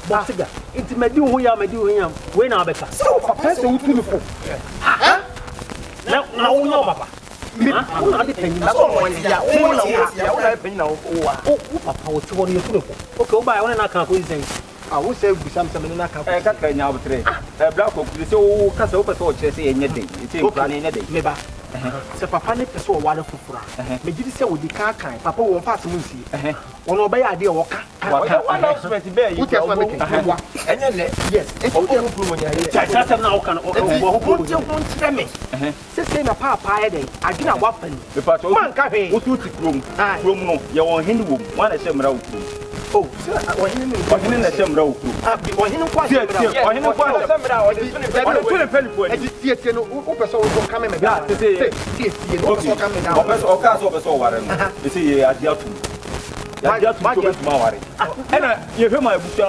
Bɔ siga. Nti madi wo ho yaw, madi wo ho yaw. Wei na wabɛka. Sɛ wo papa sɛ wotu no fo. Na wonyɛ wo papa. Wo na ade panyin. Na sɛ ɔmo te a, wo na wo te a, wo na yɛ panyin na wo wa. Wo papa wo te hɔ no yɛtu no fo. Okay, wo baeɛ wo ne no aka akɔsi sɛn? Ah, wo sɛ bisa me sɛ me ne no aka akɔsi sɛn? Kakra nya aboterɛ. Bra Kwaku, sɛ wo kasa wopɛ sɛ ɔkyerɛ sɛ yɛnyɛ dɛn? Sɛ nkura no yɛnyɛ dɛn? Me ba, sɛ papa no pɛ sɛ ɔware foforɔ a, megye di sɛ ɔdi kan kan. Papa wɔ ɔmfa asɛm nsie. Ɔno ɔbɛyɛ adeɛ a ɔka. Waka. Announcement bɛɛ yi. Wote asɛm a meka yi? Meboa. Ɛnyɛ nnɛ. Yes. Enti wote Ɔbɔ ho kurom nyɛ. Kyɛ sɛ asɛm no a woka no, Enti ɔbɔ ho kurom monte nyɛ. ho nkyerɛ me. Sesei na paapaa ayɛ dɛn? Adwene a wafa ni. Mepakyɛ wo, Manka hwee. wo so wote kurom. Aye. Kurom no, yɛwɔ ɔhene wɔ mu. Hwan na ɛhyɛ mmara wɔ kurom? Oh, sɛ ɔhene ne Ɔhene na ɛhyɛ mmara wɔ kurom. Ah, bi ɔhene nko Tie, ahyɛ mmara. tie, ɔhene nko ahyɛ mmara. Ɔde to ne mpanimfoɔ anim. Ɛdi tie tie no, wopɛ sɛ wo ka me me Ya, down. te sɛ yɛ- Tie tie no, wopɛ sɛ ɔka me down. Ɔpɛ sɛ ɔkaa sɛ ɔpɛ sɛ ɔware no. Ɛsɛ yɛ agye atom. Yɛagye atom sɛ ɔbɛtumi aware. Ɛna yɛhwɛ ma abusua